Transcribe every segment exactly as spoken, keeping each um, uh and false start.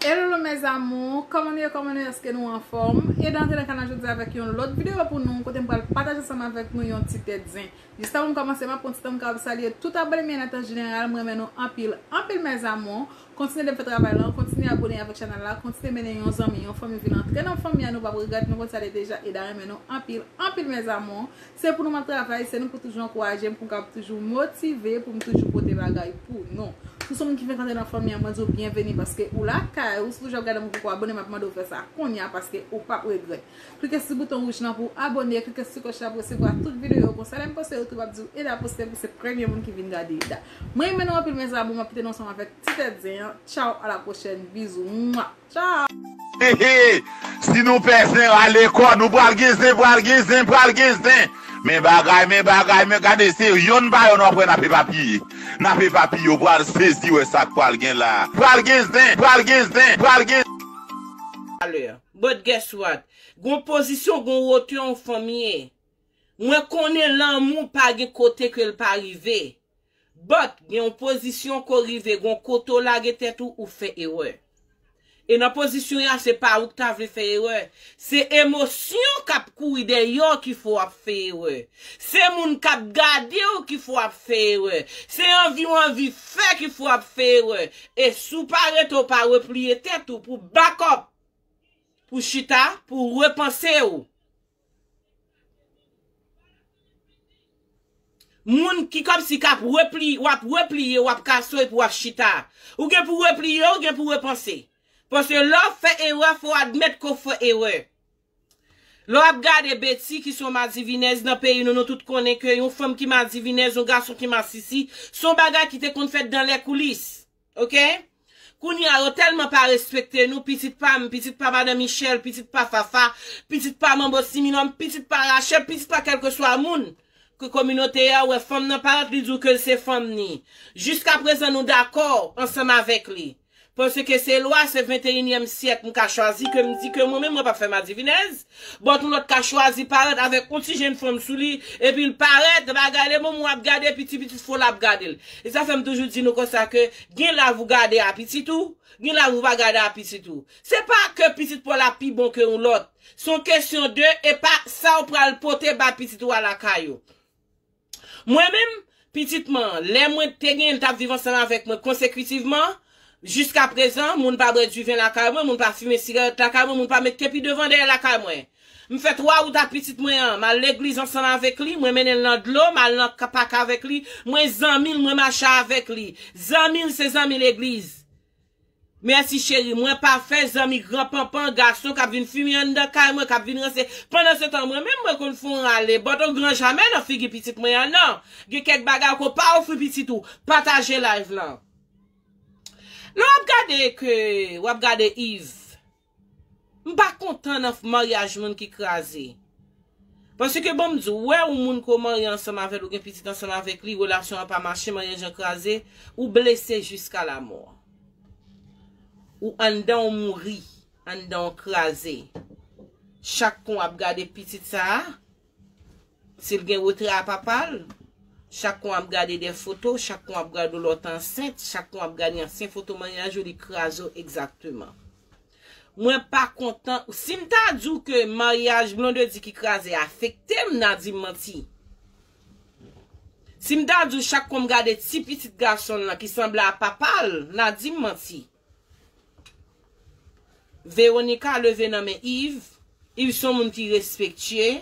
Hello mes amours, kòman nou ye, kòman nou ye, èske nou anfòm? E dan antre nan kanal jodi avèk yon lòt videyo pou nou, kote m pral pataje ansanm avèk nou yon ti tèt zen. Jis avan m kòmanse, m ap pran ti tan m kapab salye tout abòne m yo an tan jeneral, m renmen nou anpil, anpil mes amours. Kontinye de fè travay lan, kontinye abòne avèk chanèl la, kontinye mennen yon zanmi, yon fanmi vin antre nan fanmi an, nou p ap regrèt, nou konn sa li deja, e da renmen nou anpil, anpil mes amours. Se pou nou m ap travay, se nou pou toujou ankouraje m, pou m kapab toujou motive, pou m toujou pote bagay pou nou. Si w se yon moun ki fenk antre nan fanmi an, mwen di w byenveni paske ou lakay ou, si w toujou ap gade m ou poko abòne, m ap mande w fè sa kounye a paske ou p ap regrèt. Klike sou bouton wouj lan pou w abòne, klike sou klòch la pou w resevwa tout videyo yo konsa lè m poste yo tou, m ap di w e la poste pou se premye moun ki vin gade da. Mwen renmen nou anpil mes amours, m ap kite nou ansanm avèk ti tèt zen an. Tchaw, a la pwochèn, bizou. Mwa. Tchaw. Hehe, si nou pè zen rale kò nou, pral gen zen, pral gen zen, pral gen zen. Men bagay, men bagay, men gade se yonn pa yonn w ap wè n ap epapiye. N ap epapiye, w pral sezi wè sa k pral gen la. Pral gen zen, pral gen zen, pral gen. But guess what? Gon pozisyon, gon wotè yon fanm ye. Mwen konnen lanmou pa gen kote ke l pa rive. But gen yon pozisyon ke w rive, gon kote w lage tèt ou, ou fè erè. E nan pozisyon ya, se pa ou k ta vle fè erè. Se emosyon k ap kouri dèyè w ki fè w ap fè erè. Se moun k ap gade w ki fè w ap fè erè. Se anvi w anvi fè ki fè w ap fè erè. E si w pa rete, w pa repliye tèt ou pou back up, pou chita, pou repanse w. Moun ki kòmsi k ap repliye, w ap repliye, w ap kaso epi w ap chita. Ou gen pou repliye, ou gen pou repanse. Paske lè w fè erè, fò w admèt ke w fè erè. Lè w ap gade Betty ki se yon madivinèz nan peyi nou, nou tout konnen ke yon fanm ki madivinèz, yon gason ki masisi, se yon bagay ki te konn fèt dans les coulisses. Oke? Kounye a, yo tèlman pa respekte nou, pitit pa m, pitit pa madan Michèl, pitit pa Fafa, pitit pa Manbo Similòm, pitit pa Rachèl, pitit pa kèlkeswa moun ke kominote a wè fanm nan parèt, li di w ke l se fanm ni. Jiskaprezan, nou dakò ansanm avèk li. Paske se lwa, se venteyinyèm syèk, m ka chwazi ke m di ke mwen menm, mwen p ap fè madivinèz. But yon lòt ka chwazi parèt avèk yon ti jenn fanm sou li, epi l parèt, bagay le moman w ap gade, epi ti pitit fo l ap gade l. E sa fè m toujou di nou konsa ke gen lav ou gade a pitit ou, gen lav ou pa gade a pitit ou. Se pa ke pitit pa w la pi bon ke yon lòt. Se yon kesyon de, e pa sa w pral pote ba pitit ou a lakay ou. Mwen menm, pitit mwen an, lè mwen te genyen l t ap viv ansanm avèk mwen konsekitivman, jiskaprezan, moun pa bwè diven lakay mwen, moun pa fimen sigarèt lakay mwen, moun pa met kepi devan dèyè lakay mwen. M fè twa wout a pitit mwen an, m al legliz ansanm avèk li, mwen mennen l nan dlo, m al nan ka- pak avèk li, mwen zanmi l, mwen mache avèk li. Zanmi l se zanmi legliz. Mèsi cheri, mwen pa fè zanmi gran panpan, gason k ap vin fimen anndan kay mwen, k ap vin ranse. Pandansetan, mwen menm mwen konn fè yon rale, but on gran jamè nan figi pitit mwen an non. Gen kèk bagay ke w pa ofri pitit ou, pataje live lan. Lè w ap gade ke, w ap gade Yves, m pa kontan nan maryaj moun ki kraze. Paske ban m di w, wè yon moun ke w marye ansanm avè l, ou gen pitit ansanm avèk li, relasyon an pa mache, maryaj an kraze, ou blese jiska lamò. Ou anndan w mouri, anndan w kraze. Chak kon w ap gade pitit sa a, si l gen retrè a papa l, chak kon w ap gade de foto, chak kon w ap gade w lè w te ansent, chak kon w ap gade ansyen foto maryaj ou, li kraze w egzakteman. Mwen pa kontan. Si m ta di w ke maryaj Blondedy ki kraze afekte m, n a di m manti. Si m ta di w chak kon m gade ti pitit gason l lan ki sanble a papa l, n a di m manti. Veronica leve nan men Yves. Yves se yon moun ki respektye.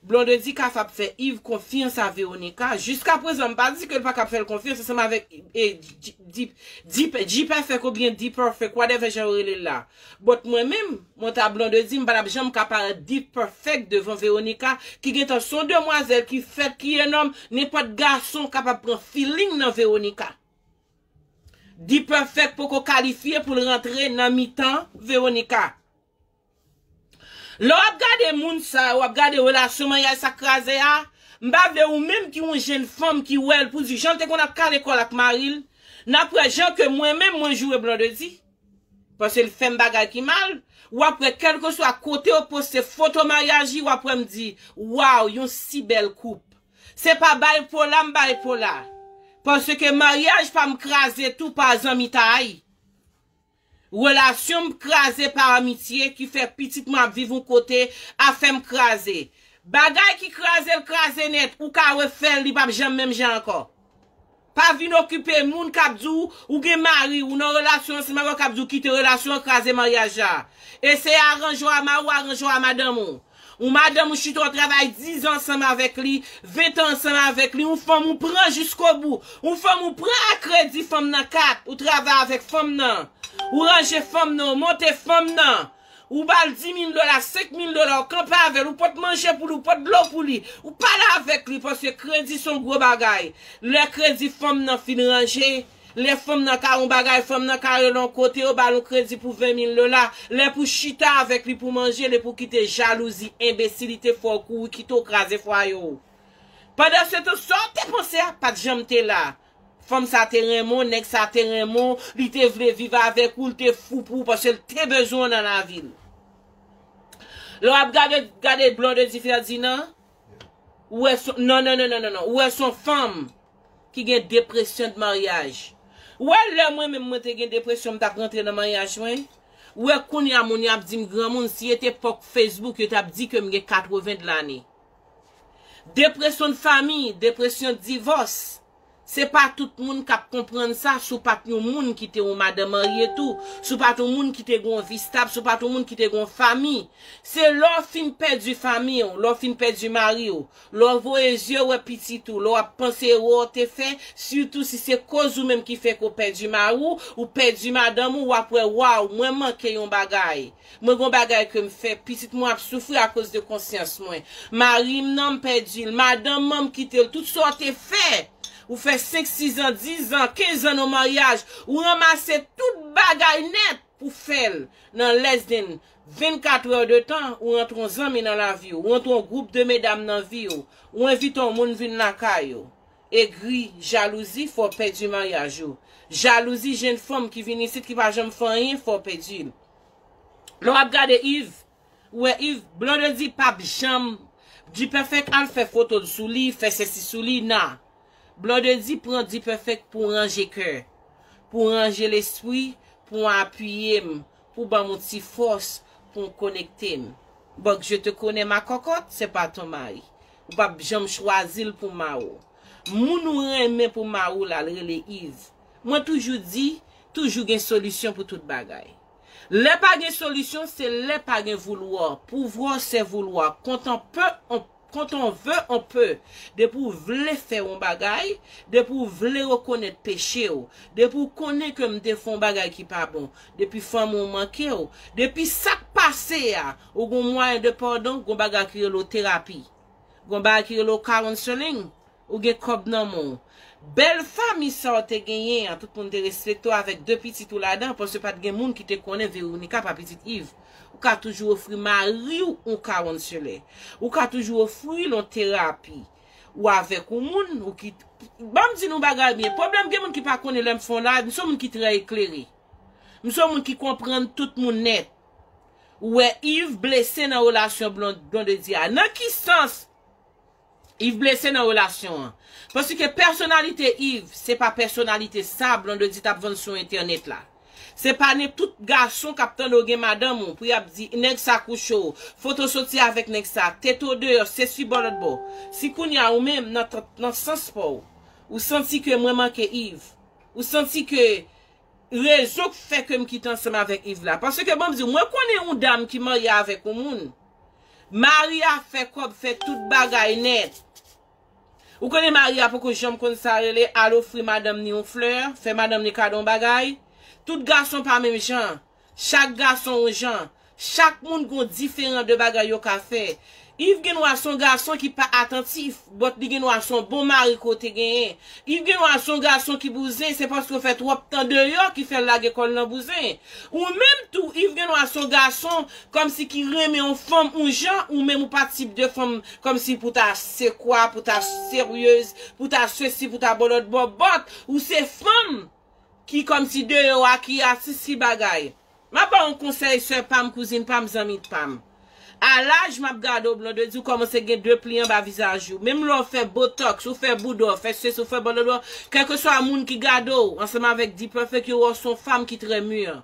Blondedy kapab fè Yves konfyans a Veronica. Jiskaprezan, m pa di ke l pa kab fè l konfyans ansanm avèk e, G, G, G, G-Perfect oubyen D-Perfect, whatever jan yo rele l la. But mwen menm, mwen ta Blondedy, m pa t ap janm ka parèt D-Perfect devan Veronica, ki gentan se yon demwazèl ki fèt, ki enòm, nenpòt gason kapab pran feeling nan Veronica. D-Perfect poko kalifye pou l rantre nan mitan Veronica. Lè w ap gade moun sa yo, w ap gade relasyon maryaj sa k kraze a, m pa vle ou menm ki yon jenn fanm ki wè l pou di jan l te konn ap kale kò l ak mari l, n ap wè jan ke mwen menm mwen joure Blondedy. Paske l fè m bagay ki mal, w ap wè kèlkeswa kote yo poste foto maryaj li, w ap wè m di, waw, yon si bèl koup. Se pa bay pola m bay pola. Paske maryaj pa m kraze tou pa zanmitay. Relasyon m kraze pa amitye ki fè pitit mwen ap viv yon kote, afè m kraze. Bagay ki kraze l kraze nèt, ou ka refè l, li p ap janm menm jan ankò. Pa vin okipe moun k ap di w, ou gen mari, ou nan relasyon ansanm avè w k ap di w kite relasyon an, kraze maryaj la. Eseye aranje w a mari w, aranje w a madanm ou. Yon madanm ou chita w travay diz an ansanm avèk li, ven tan ansanm avèk li, yon fanm ou pran jiskobou, yon fanm ou pran a kredi fanm nan kat, ou travay avèk fanm nan, ou ranje fanm nan, ou monte fanm nan, ou ba l di mil dola, senk mil dola, ou kanpe avè l, ou pot manje pou li, ou pot dlo pou li, ou pale avèk li, paske kredi se yon gwo bagay. Lè kredi fanm nan fin ranje, lè fanm nan ka yon bagay, fanm nan ka rele yon kote, yo ba l yon kredi pou ven mil dola. Lè pou chita avèk li pou manje, lè pou kite jalouzi, enbesilite fè w kouri, kite w kraze fwaye w. Pandan se tan, sa w te panse a pa t janm te la. Fanm sa te renmen w, nèg sa te renmen w, li te vle viv avèk ou, li te fou pou ou, paske l te bezwen w nan lavi l. Lè w ap gade, gade Blondedy Ferdinand, ou wè son, non, non, non, non, non, non, ou wè son fanm ki gen depresyon de maryaj. Ou wè lè mwen menm mwen te gen depresyon, m t ap rantre nan maryaj mwen. Ou wè kounye a moun yo ap di m granmoun, si e t epòk Facebook, yo t ap di ke m gen katreven de lane. Depresyon de fanmi, depresyon de divòs. Se pa tout moun k ap konprann sa, si w pa t yon moun ki te yon madanm marye tou, si w pa t yon moun ki te gen yon vi stab, si w pa t yon moun ki te gen yon fanmi. Se lè w fin pèdi fanmi w, lè w fin pèdi mari w, lè w voye zye w wè pitit ou, lè w ap panse erè w te fè, sitou si se koz ou menm ki fè ke w pèdi mari w, ou pèdi madanm ou, w ap wè, waw, mwen manke yon bagay. Mwen gon bagay ke m fè, pitit mwen ap soufri akoz de konsyans mwen. Mari m nan, m pèdi l. Madanm mwen, m kite l. Tout sa w te fè, ou fè senk, sis an, diz an, kenz an nan maryaj, ou ranmase tout bagay nèt pou fè l. Nan less than vennkat è de tan, ou rantre yon zanmi nan lavi w, ou rantre yon gwoup de medam nan vi w, ou envite yon moun vin lakay ou. Egri, jalouzi, fè w pèdi maryaj ou. Jalouzi, jenn fanm ki vin isit ki pa janm fè anyen, fè w pèdi l. Lè w ap gade Yves, ou wè Yves, Blondedy p ap janm, Dperfect al fè foto l sou li, fè sesi sou li, nan. Blondedy pran Dperfect pou ranje kè, pou ranje lespri, pou apiye m, pou ban m yon ti fòs, pou konekte m. Bòk, je te connais ma cocotte, c'est pas ton mari. Ou p ap janm chwazi l pou mari w. Moun ou renmen pou mari w la, l rele Yves. Mwen toujou di, toujou gen solisyon pou tout bagay. Lè pa gen solisyon, se lè pa gen voulwa. Pouvoir, c'est vouloir. Quand on peut, on, quand on veut, on peut. Depi w vle fè yon bagay, depi w vle rekonèt peche w, depi w konnen ke m te fè yon bagay ki pa bon, depi fanmi w manke w, depi sa k pase a, ou gon mwayen de padon, gon bagay ki rele w terapi, gon bagay ki rele w counseling, ou gen kòb nan men w. Bèl fanmi sa w te genyen an, tout moun te respekte w avèk de pitit ou ladan, paske pa t gen moun ki te konnen Veronica pa pitit Yves. Ou ka toujou ofri mari w yon counselor. Ou ka toujou ofri l yon terapi. Ou avèk yon moun, ou ki, ban m di nou bagay byen. Pwoblèm, gen moun ki pa konnen lè m fè yon live, m se yon moun ki trè eklere. M se yon moun ki konprann tout moun nèt. Ou wè Yves blese nan relasyon Blon-, Blondedy a. Nan ki sans? Yves blese nan relasyon an. Paske pèsonalite Yves, se pa pèsonalite sa Blondedy t ap vann sou entènèt la. Se pa nenpòt gason k ap tande w gen madanm ou, pou y ap di, nèg sa kouche w, foto soti avèk nèg sa, tete w deyò, sesi bò lòt bò. Si kounye a ou menm, nan, nan sans pa w, ou santi ke mwen manke Yves, ou santi ke rezon k fè ke m kite ansanm avèk Yves la. Paske, ban m di w, mwen konnen yon dam ki marye avèk yon moun. Mari a fè kòb, fè tout bagay nèt. Ou konnen mari a poko janm konn sa rele al ofri madanm ni yon flè, fè madanm ni kado yon bagay. Tout gason pa menm jan. Chak gason yon jan. Chak moun gon diferan de bagay yo ka fè. Yves gendwa se yon gason ki pa atantif, but li gendwa se yon bon mari ke w te genyen. Yves gendwa se yon gason ki bouzen, se paske w fè twòp tan deyò ki fè l lage kò l nan bouzen. Ou menm tou, Yves gendwa se yon gason kòmsi ki renmen yon fanm yon jan, ou menm ou pa tip de fanm kòmsi pou ta sekwa, pou ta seryez, pou ta sesi, pou ta bò lòt bò, but ou se fanm ki kòmsi deyò a, ki atis, ki bagay. M ap ba w yon konsèy, sè pa m, kouzin pa m, zanmi pa m. A laj m ap gade w, Blondedy, ou kòmanse gen de pli anba vizaj ou. Menm lè w fè botox, ou fè bouda, ou fè sesi, ou fè bòlòlò, kèlkeswa moun ki gade w, ansanm avèk Dperfect, yo wè w se yon fanm ki trè mûr.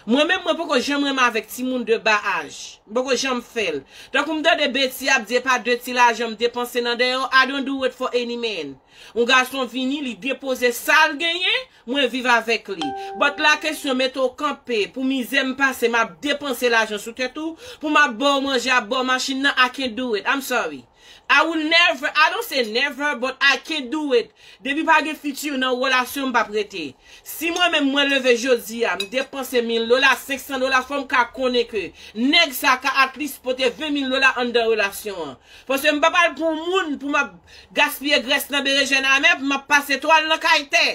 Mwen menm, mwen poko janm renmen avèk timoun de ba aj. M poko janm fè l. Tankou m tande Betty ap di e pa de ti lajan m depanse nan dèyè w, I don't do it for any man. Yon gason vini, li depoze sa l genyen, mwen viv avèk li. But la kesyon mete w kanpe, pou mizè m pase, m ap depanse lajan sou tèt ou, pou m ap ba w manje, ap ba w machin nan, I can't do it. I'm sorry. I will never, I don't say never, but I can't do it. Depi pa gen fiti nan relasyon, m p ap rete. Si mwen menm mwen leve jodi a, m depanse mil dola, senk san dola, fò m ka konnen ke nèg sa ka at least pote ven mil dola anndan relasyon an. Paske m pa pral pou moun pou m ap gaspiye grès nan berejèn amè, pou m ap pase twal nan kay tè.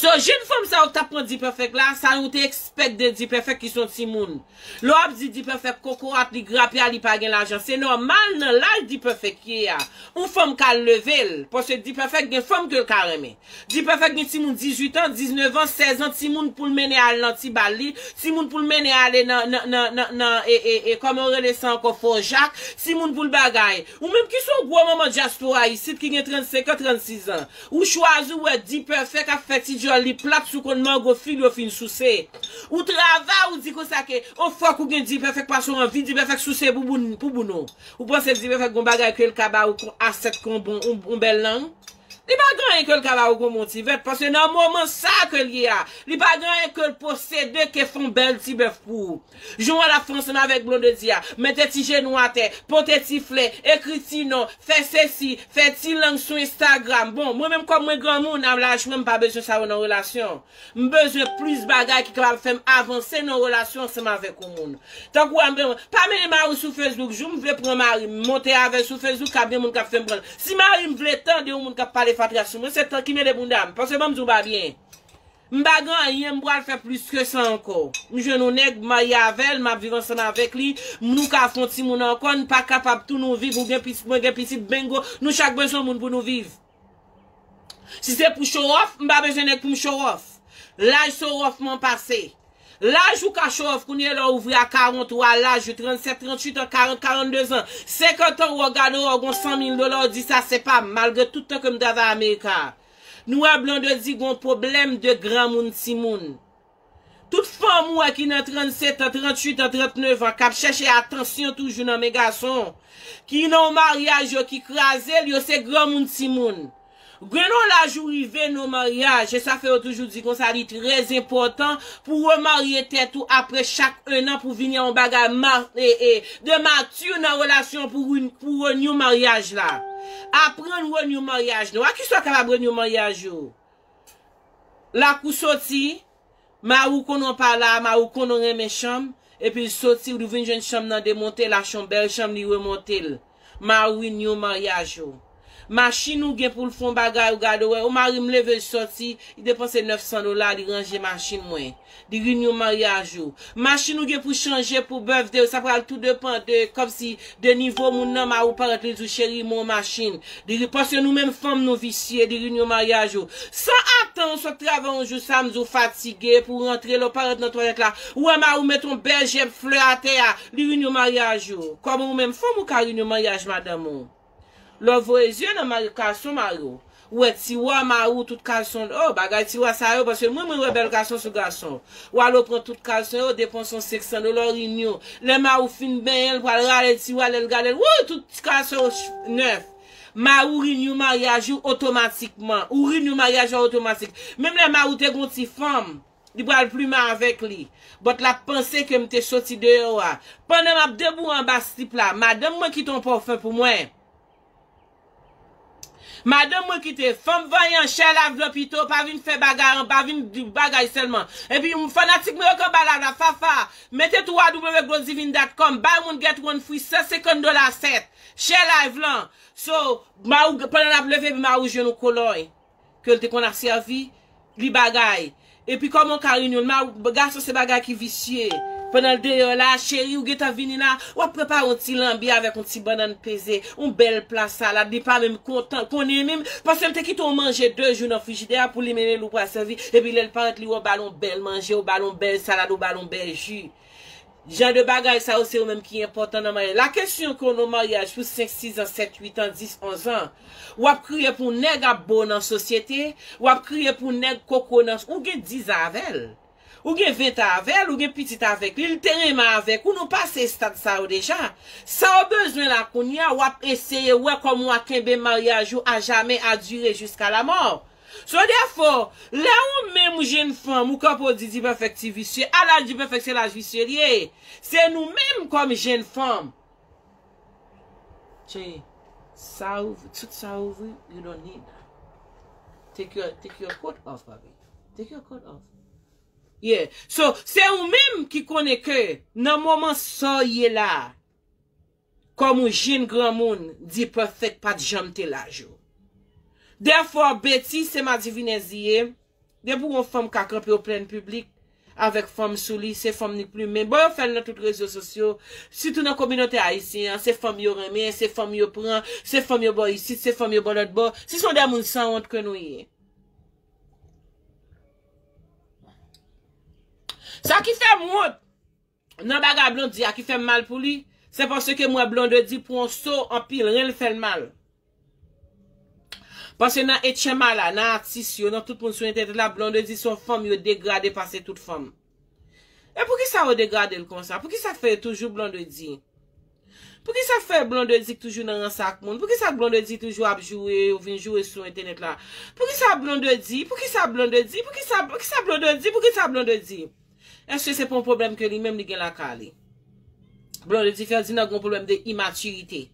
So, jèn fanm sa ou t ap pran D-Perfect la, sa nou te expect de D-Perfect ki se yon timoun. Lè w ap di D-Perfect kokorat, li grapya, li pa gen lajan. Se nòmal nan laj D-Perfect ye a. Yon fanm ka leve l, paske D-Perfect gen fanm ke l ka renmen. D-Perfect gen timoun dizuit an, diznèf an, sèz an, timoun pou l mennen al nan ti bal li, timoun pou l mennen ale nan, nan, nan, nan, nan, e, e, e, kòman yo rele sa ankò, Fò Jak, timoun pou l bagay. Ou menm ki se yon gwo manman dyaspora isit ki gen trannsenk an, trannsis an. Ou chwazi w wè D-Perfect ap fè ti djòl li plat sou konn mango fil yo fin souse. Ou travay, ou di konsa ke, o fòk ou gen D-Perfect paske w anvi D-Perfect souse pou boun, pou boun ou. Ou panse D-Perfect gon bagay ke l ka ba ou kon asèt kon bon, yon, yon bèl lang? Li pa gen anyen ke l ka ba ou kon bon ti vèt, paske nan moman sa ke l ye a, li pa gen anyen ke l posede ke fè yon bèl ti bèf pou ou. Jan w al ap fè ansanm avèk Blondedy a, mete ti jenou atè, pote ti flè, ekri ti non, fè sesi, fè ti lang sou Instagram. Bon, mwen menm kòm mwen granmoun, a laj mwen, m pa bezwen sa yo nan relasyon. M bezwen plis bagay ki kapab fè m avanse nan relasyon ansanm avèk yon moun. Tankou a, m pa mennen mari sou Facebook, jou m vle pran mari, m monte avè l sou Facebook, k ap gen moun k ap fè m pran l. Si mari m vle tande yon moun k ap pale fatra sou mwen, se tan ki mele bounda m, paske ban m di w pa byen. M pa gen anyen m pral fè plis ke sa ankò. M jwenn yon nèg, m marye avè l, m ap viv ansanm avèk li, nou ka fè yon timoun ankò, n pa kapab tou nou viv, ou gen pitit, mwen gen pitit, bingo, nou chak bezwen moun pou nou viv. Si se pou show off, m pa bezwen nèg pou m show off. Laj show off mwen pase. Laj ou ka show off kounye a lè w ouvri a karant ou a laj ou, trannsèt, trannuit an, karant, karannde zan, senkant an, ou gade w gon san mil dola, ou di sa se pa m, malgre tout tan ke m travay Amerika. Nou wè Blondedy gon pwoblèm de granmoun timoun. Tout fanm ou wè ki nan trannsèt an, trannuit an, trannèf an, k ap chèche atansyon toujou nan men gason, ki nan yon maryaj yo ki kraze l, yo se granmoun timoun. Gen yon laj ou rive nan maryaj, e sa fè yo toujou di konsa li trè enpòtan pou remarye tèt ou apre chak en an pou vini a yon bagay ma, e, e, de mati nan relasyon pou, pou renew maryaj la. Aprann renew maryaj nou. A kisa w kapab renew maryaj ou? Lakou soti, mari w konnen w pa la, mari w konnen w renmen chanm, epi l soti, ou vin jwenn chanm nan demonte, l achte yon bèl chanm, li remonte l. Mari w renew maryaj ou. Machin ou gen pou l fè yon bagay, ou gade, ou wè, o mari m leve l soti, li depanse nèf san dola, li ranje machin mwen. Li renew maryaj ou. Machin ou gen pou chanje pou birthday ou, sa pral tou depann de, kòmsi de nivo moun nan, mari w parèt li di w, cheri, m yon machin. Li ri, paske nou menm fanm nou visye, li renew maryaj ou. San atan, ou sot travay yon jou samdi, ou fatige, pou rantre, lè w parèt nan twalèt la, ou wè mari w met yon bèl jèb flè atè a, li renew maryaj ou. Kòman ou menm fanm ou ka renew maryaj madanm ou? Lè w voye zye nan mari, gason mari w, ou wè tiwa mari w, tout kalson, o, bagay tiwa sa yo, paske mwen, mwen wè bèl gason sou gason. W al ou pran tout kalson yo, depanse yon senk san dola, w renew. Lè mari w fin benyen, l pral rale tiwa, lè l gade l, wouy, tout kalson yo ch-, nèf. Mari w renew maryaj ou otomatikman. Ou renew maryaj ou otomatik. Menm lè mari w te gon ti fanm, li pral plimen avèk li. But l ap panse ke m te soti deyò a. Pandan m ap debout anba slip la, madanm mwen kite yon pòfen pou mwen. Madanm mwen kite, fanm vanyan, share live lan pito, pa vin fè bagay an, pa vin di bagay sèlman. Epi, m fanatik mwen yo k anba live la, Fafa, mete w w w w glodivine dot com, buy one get one free, san senkant dola sèt. Share live lan. So, mari w, pandan l ap leve, mari w jwenn yon kolòy ke l te konn ap sèvi, li bagay. Epi kòman w ka renew l? Ma, gason se bagay ki visye. Pandan l deyò la, cheri, ou gentan vini la, w ap prepare yon ti lanbi avèk yon ti bannann peze, yon bèl pla salad, li pa menm kontan, konnen menm, paske l te kite w manje de jou nan frijidè a pou li menm li w pral sèvi, epi lè l parèt li wè w ba l yon bèl manje, w ba l yon bèl salad, w ba l yon bèl ji. Jan de bagay sa yo se yo menm ki enpòtan nan maryaj. La kesyon ke w nan maryaj pou senk, sis an, sèt, uit an, dis, onz an, w ap kriye pou nèg ap bo nan sosyete, w ap kriye pou nèg koko nan, ou gen diz an avè l. Ou gen ven tan avè l, ou gen pitit avèk li, li te renmen avèk ou, nou pase estad sa yo deja. Sa w bezwen la kounye a, w ap eseye wè kòman w a kenbe maryaj ou ajamè, a dire jiska lamò. So therefore, lè ou menm ou jenn fanm, ou kanpe w di Dperfect ti visye, a laj Dperfect se laj visye li ye. Se nou menm kòm jenn fanm. Che, sa ou, tout sa ou vle, you don't need that. Take your, take your coat off, baby. Take your coat off. Yeah. So, se ou menm ki konnen ke nan moman sa w ye la, kòm ou jenn granmoun, Dperfect pa t janm te laj ou. Therefore, Betty se madivinèz li ye. Depi yon fanm ka kanpe o plen piblik avèk fanm sou li, se fanm ni plimen. Bon, yo fè l nan tout rezo sosyo, sitou nan kominote ayisyen an, se fanm yo renmen, se fanm yo pran, se fanm yo bò isit, se fanm yo bò lòt bò. Si se yon de moun sanwont ke nou ye. Sa ki fè m wont nan bagay Blondy a ki fè m mal pou li, se paske m wè Blondedy pran yon so anpil, ren l fè l mal. Paske nan H M I la, nan atis yo, nan tout moun sou entènèt la, Blondedy se yon fanm yo degrade pase tout fanm. E poukisa yo degrade l konsa? Poukisa k fè yo toujou Blondedy? Poukisa k fè Blondedy k toujou nan rans ak moun? Poukisa Blondedy toujou ap joure, yo vin joure sou entènèt la? Poukisa Blondedy? Poukisa Blondedy? Poukisa, poukisa Blondedy? Poukisa Blondedy? Èske se pa yon pwoblèm ke li menm li gen lakay li? Blondedy Ferdinand gen yon pwoblèm de imatirite.